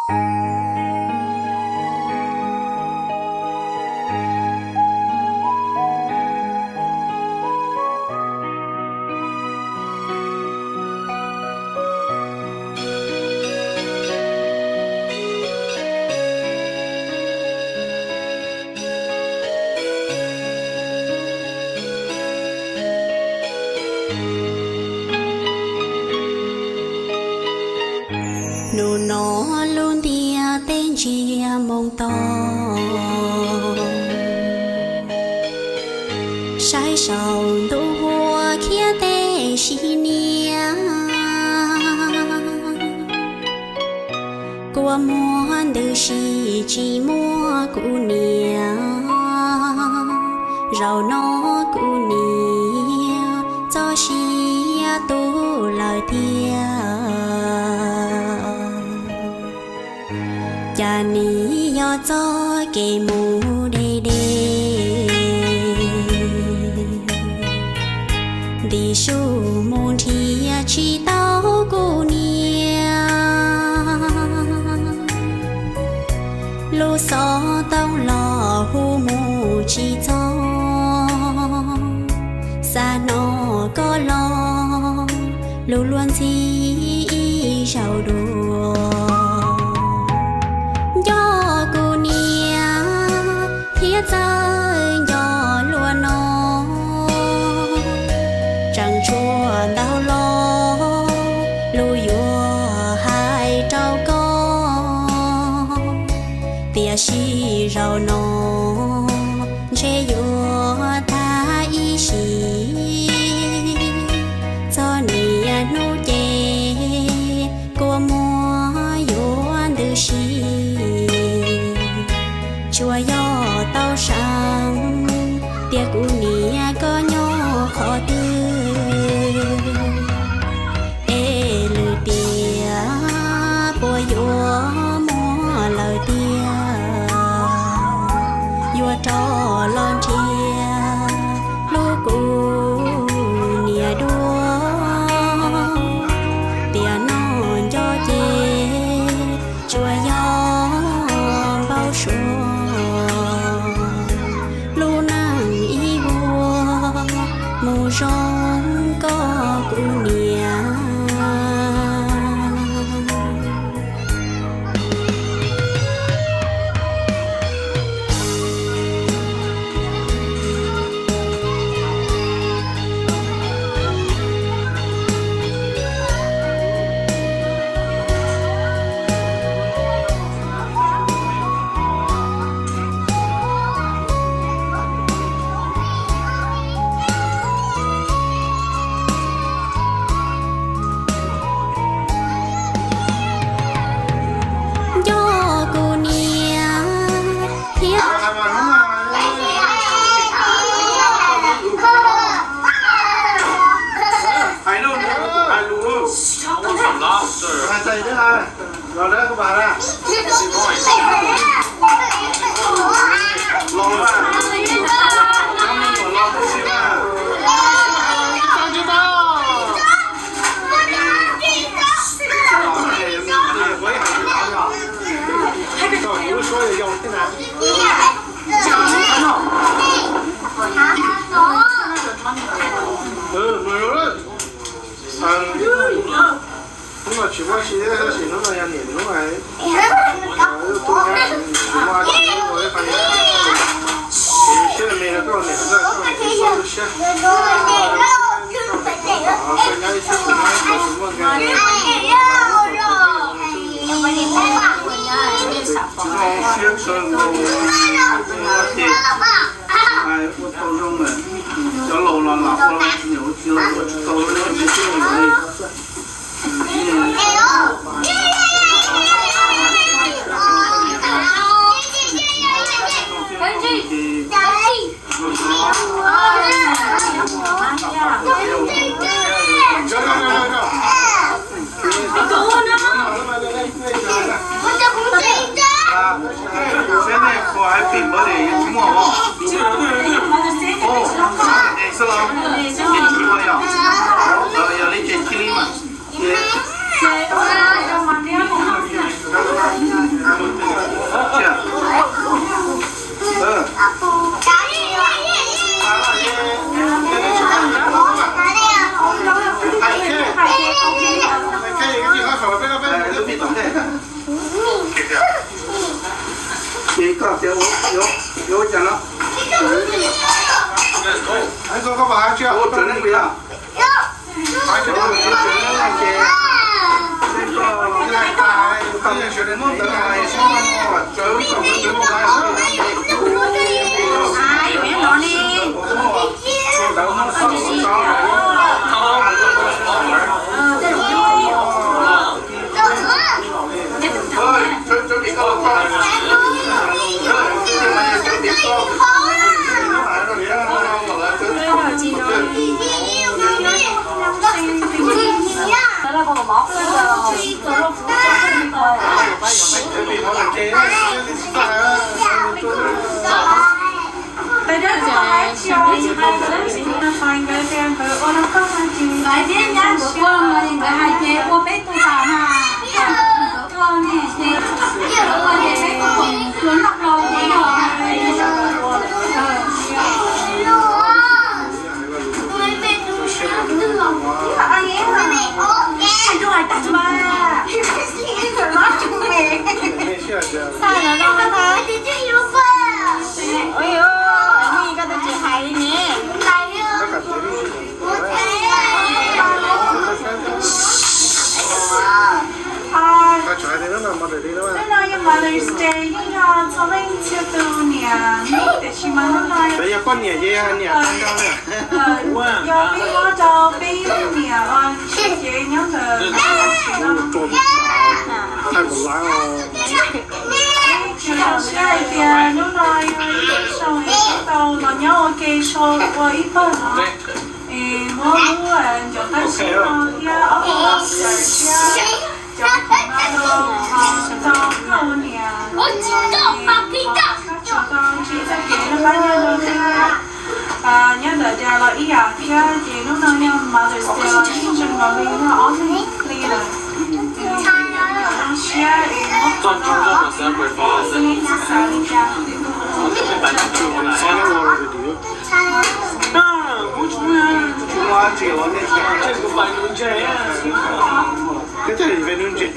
Hnub no lub ntiaj teb ntsiag moo to, saib saum ntuj huab khiav tej sim niam. Kua muag ntws si tsis muaj kuv niam, zaum no kuv niam txoj sia tu lawm tiag. Cas nim yog txoj kev mus deb deb, ntim su mus nrhiav tsis tau kuv niam. Lub xov tooj los hu mus tsis txog, xa no koj los lug luag ntxhi ib zaug dua. Nco kuv niam thiab txawj nco luag no, tseem tshuav ntau lo lus yuav hais rau koj, tiam sis zaum no ntshe yuav tag ib sim. Txog niaj hnub ces kua muag yuav ntws si, tsuas yog tau saib tias kuv niam koj nyob qhov twg, es lwm tiam puas yuav muaj lawm tiag, yuav rov los nrhiav hlub kuv niam dua. Tiam no nco ces tsuas yog npau suav, lub neej ib vuag mus zoo koj kuv niam. Nco kuv niam thiab. Hais lus, hais lus. Hais txais thiab hais. Los dab kuv pam na. Los mas. Cov me nyuam los tib si mas. Kuv lub suab yau yau thiab na. Hnub no tsis muaj si, tab sis hnub no yog niam hnub, yog tus tsis muaj si, ua ib qho siab me rau koj niam, koj niam txhob tu siab. Koj nyob ib sab tus no, siab tshaj nkaus, ua tau zoo lawm. Cov laus los lam ua, nyuam qhuav txiv laus ua tsis tau li, tsis tau li. Seb nej kho happy birthday yuav muaj os. Os, es xwb los, ces tsis ua yog, yog li ces cia li mas. Koj tias yuav, yuav ua cas no? Koj puas hais tsis? Ua tsev neeg pes yog? Nkawd tias nkawd ua rau koj no ces nkawd hais ces ua peb tus tas mas, nkawd ua ne ces ua ces peb tus koom hlua noj hlo ces yog. Ua yuav, koj twb tsis hais li ne. Hnub no yog Mother's Day, yeej yog txhua leej txhia tus niam, tiam sis mas hnub no yog peb muab rau peb niam uas siv cev nyob ntawm no. Peb zoo siab hais tias hnub no yog ib lub xyoo es peb tau los nyob ua ke so ua ib pawg no, es muab lub ncov qab xib no thiab ob peb lub ntawm thiab cov khoom no los tau koj ua niam, koj tsuas tau ntsib txoj kev noj qab nyob zoo thiab. Nyob ntawm tias los ib yam thiab ces hnub no yog Mother's Day los yeej tseem los li muaj ob peb hlis lawm. Zoo siab es muab qhov no, xav li cas. Tsis muaj dab tsi ua nej tseem, tseem kuv pais nuv ntses. Koj coj pais nuv ntses.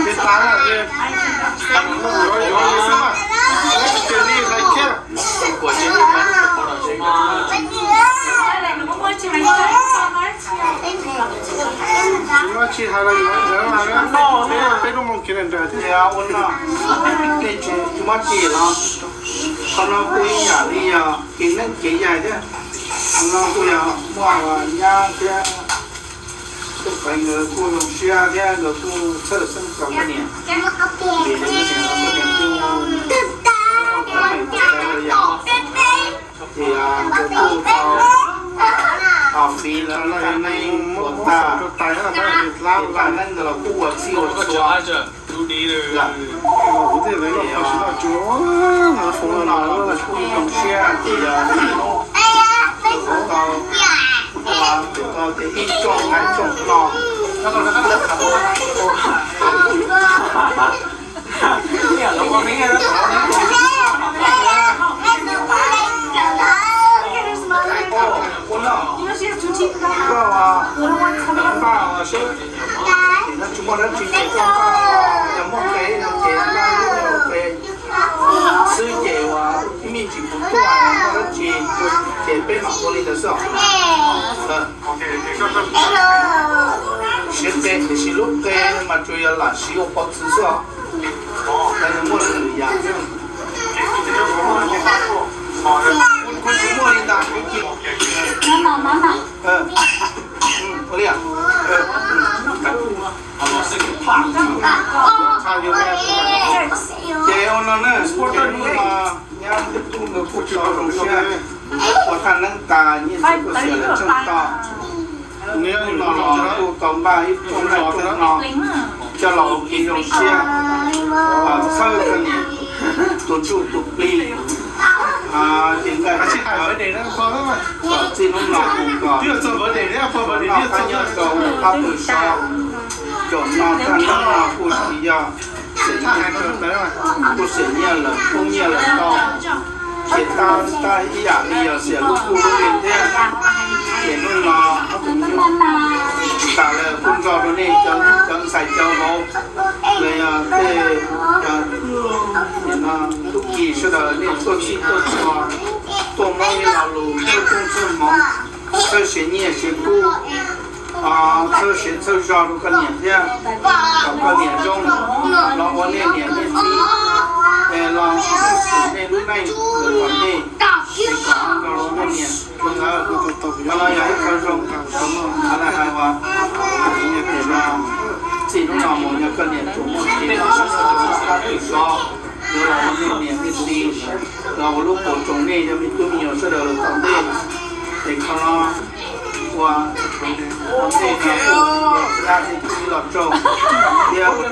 Peb tab, yuav yuav li xwb mas, ces li hlais kiag. Tsis muaj dab tsi hais los yuav ntawd mas, peb lub moo kev nrawm nrawm thiab. Ua no, nej tsis muaj dab tsi los, qhov no kuj ib yam li yog kev neeb kev yaig thiab. Qhov no kuj yog muaj nyab thiab, tus pais nkawd kuj zoo siab thiab nkawd kuj txhawj xeeb txog koj niam, vim koj niam kuj, ces nkawd kuj tau fiv lawv caj neeb ua tag, ces caj neeb ntawd los kuj ua txhij ua txhua lawm. Hnub no nkawd kuj zoo siab hais tias yog hnub, tau, tau tias ib tsoom haiv tsoom no. Koj, koj, koj, tsis muaj dab tsi ces koj, yog muaj qe no ces nqa lub qe xwb ces uas ib me ntsis kuv tuaj, muaj dab tsi ces peb mam ua li ntawd xwb os. Siv qe tiam sis lub qe mas tsuas yog lam siv ua pov txwv xwb os. Nws muaj lwm yam. Kuv tsis muaj li ntawd, kuv cia. Ua li, ces ua no na, ces hnub no nyab tub nkawd kuj tau zoo siab ua thaj neeb tas, nyiaj txiag kuj xiam lawv tsheej tau. Hnub no los kuj tau npaj ib rooj noj rooj no coj los ua kev zoo siab, txhawb koj niam tus ntsuj tus plig, ces nqa kom txij hnub no mus kom noj qab nyob zoo, qab pw so. Caum no thaj neeb no kuj tsis yog, kuj xiam nyiaj lawm, poob nyiaj lawm tau. Ces tab tab ib yam li yog xiam lub kuj lub li thiab. Ces hnub no tas lawm kuj nrog rau nej cov ntxhais cov vauv, los yog tej Sawv daws nej tuaj txhij tuaj txhua, tuaj muab ib lo lus txhawb koob txhawb hmoov, txhawb siav nyiaj siav kub, txhawb siav txhawb zog rau koj niam thiab, kom koj niam zoo los ua nej niam nej txiv, los sim nej lub neej mus tom ntej, es kom zoo rau nej niam rau ntawd. Qhov no yog ib qho zoo, qhov no hais uas txij hnub no mus yog koj niam tsuas muaj kev sab tus sov, yuav los ua nej niam nej txiv, los ua lub qub tsoom nej yog me tub me nyuam sawv daws lawm tom ntej. Es qhov no ua ntej no kuv ua dab tsi kuj ib los tsaug thiab ua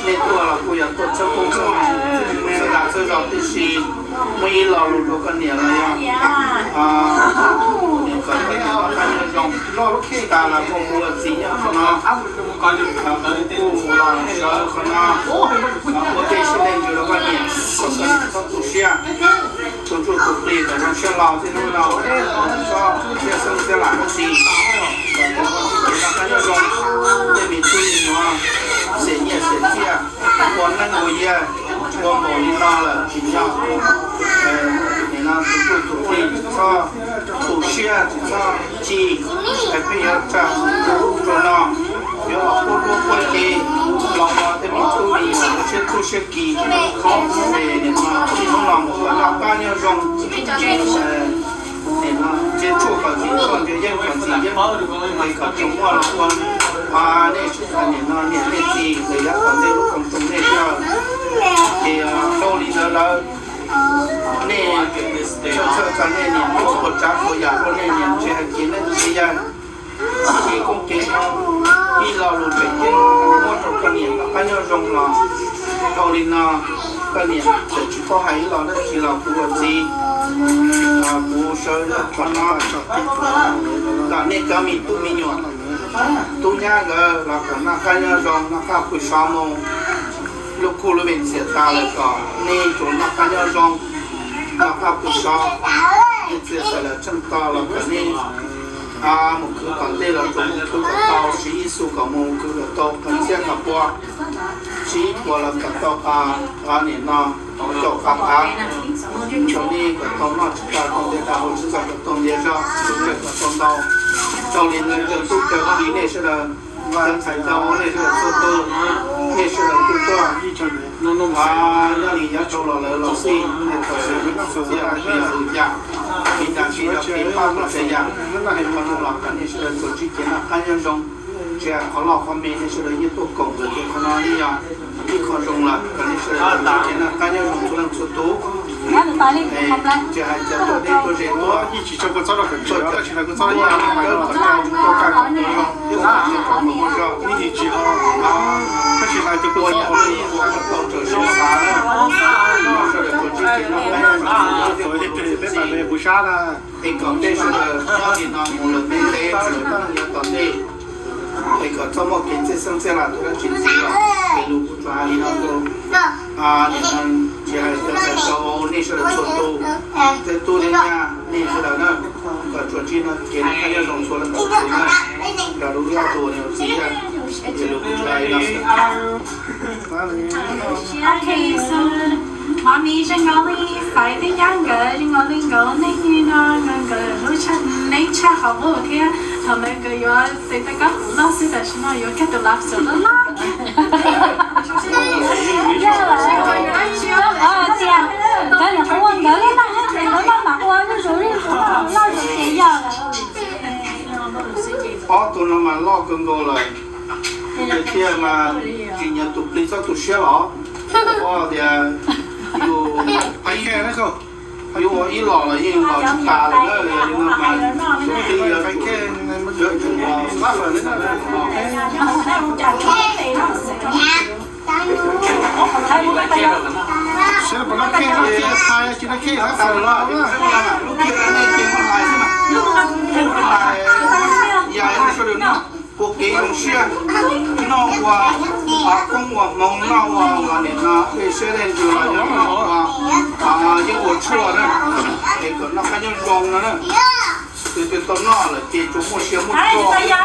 nej tuaj los kuj yog tuaj txhawb koob txhawb hmoov, txhawb dag txhawb zog tib si. Muaj ib lo lus rau koj niam los yog kom koj niam noj qab nyob zoo, tas los muaj kuv ua txiv nyob qhov no, kuv kuj los sawv qhov no ua tej siab leej ntsws rau koj niam, kom koj niam txhob tu siab. Tus ntsuj tus plig kom zoo siab laus txij hnub no, txhob tu siab xeeb siab lam dab tsi, kom noj qab nyob zoo. Tej me tub me nyuam xiam nyiaj xiam txiaj, ua neeb ua yaig, ua npaum li no lawm tsis yog, nim no tus ntsuj tus plig tsis txhob tu siab tsis txhob chim, es peb yuav tsa rau no, yuav los pub duab pub cev los ua tej me tub me nyuam ua siab txuj siab kis, es nim no txij hnub no mus kom noj qab nyob zoo. Nim no ntsia tshuaj kom ntxim tshuaj, ntsia yeeb kom ntxim yeeb, es kom tsuas muaj los ua nej nim no niam nej txiv lawm yav tom ntej lub koom tsoom nej sawv daws. Ces dhau li ntawd lawm, nej txhawj txhawj txog nej niam, txhua tsav txhua yam rau nej niam, tsis hais kev neeb kev yaig, kev koob kev hmoov, ib lo lus tseem ceeb muab rau koj niam noj qab nyob zoo los dhau li no, koj niam txawm tsis paub hais ib lo dab tsi los kuv ua txiv, kuv sawv qhov no kom nej cov me tub me nyuam, tub nyab nkawd los kom noj qab nyob zoo, noj qab pw sov mus. Lub kuj lub me txias tas lawm kom nej tsuas noj qab nyob zoo, noj qab pw sov. Nej txias tawm lawm tsheej to los kom nej mus khwv tom ntej los tsuas mus khwv kom tau, siv ib xu kom mus khwv kom tau qhov txhiab qhov pua, siv ib puas los kom tau qhov nim no caum qhov qav, rau nej kom tau noj tsis tau, tau ntiav dag hau tsis txog kom tau ntiav zog, kom tau ntau. Dhau li ntawd cov tub cov ki nej sawv daws, cov ntxhais cov vauv nej sawv daws txhua tus, nej sawv daws kuj tuaj nyob li yav dhau los lawm los xij, nej txhua txhia yam, li cas tsis yog kev pab txhua txhia yam, qhov no los kom nej sawv daws tsuas ntsib kev noj qab nyob zoo. Tsis hais qhov loj qhov me nej sawv daws yeej tuaj koom lawm ces qhov no yeej yog ib qho zoo lawm kom nej sawv daws tsuas ntsib kev noj qab nyob zoo txhua leej txhua tus. Tsis hais cov tuaj deb tuaj ze tuaj, tsis hais kuv txob, tab sis hais tias kuv txob, tab sis hais tias kuv txob, ua tau raws siab xav, sawv daws tsuas ntsib kev noj qab nyob zoo txhua leej txhua tus. Es kom peb sawv daws nyob li no mus lawm ntev ntev, lawm tom ntej, es kom txhob muaj kev txhiaj xeeb txhiaj lam tuaj dab tsi ntxiv lawm. Es lus kuv tsuas hais li no rau, nim no tsis hais cov ntxhais cov vauv nej sawv daws txhua tus, tej tub thiab nyab nej sawv daws na, kom tsuas ntsib no kev noj qab nyob zoo txhua leej txhua tus na. Nrog rau ib ob tug niam txiv yawg, es lus kuv tsuas hais li no xwb. Ok, so Mami, zoo nkaus li Faiv thiab Nyab nkawd zoo nkaus li nkawd neej no nkawd lub neej tshaj qhov muag thiab thaum ntawd nkawd yuav tes tau kab huv loj xwb, tam sim no yuav kiag tus lab xom loj loj. Tias nkawd nim qhuav ua nkawd lub neej thiab ces nkawd maj mam ua zuj zus zuj zus loj zus ces yog lawm. Ob tug no mas loj kawg nkaus lawm, tiag tiag mas tsis nyiam tus plig txhob tu siab los. Ob tias yus, yus ua ib los los yeej los tsis tas lawm na, yog li no mas tus plig yog tus yuav tsum los xab fawm li no. Lub kiag no nej cia muab hais xwb mas, lub kiag no nej cia muab hais, yam li sawv daws noj ua kev zoo siab, noj ua koob ua hmoov, noj ua ua nim no tej siab tej ntsws los yog noj ua yeeb ua tshuaj na, es kom noj qab nyob zoo no na. Tus twg tau noj lawm ces tsuas muaj sia muaj txoj.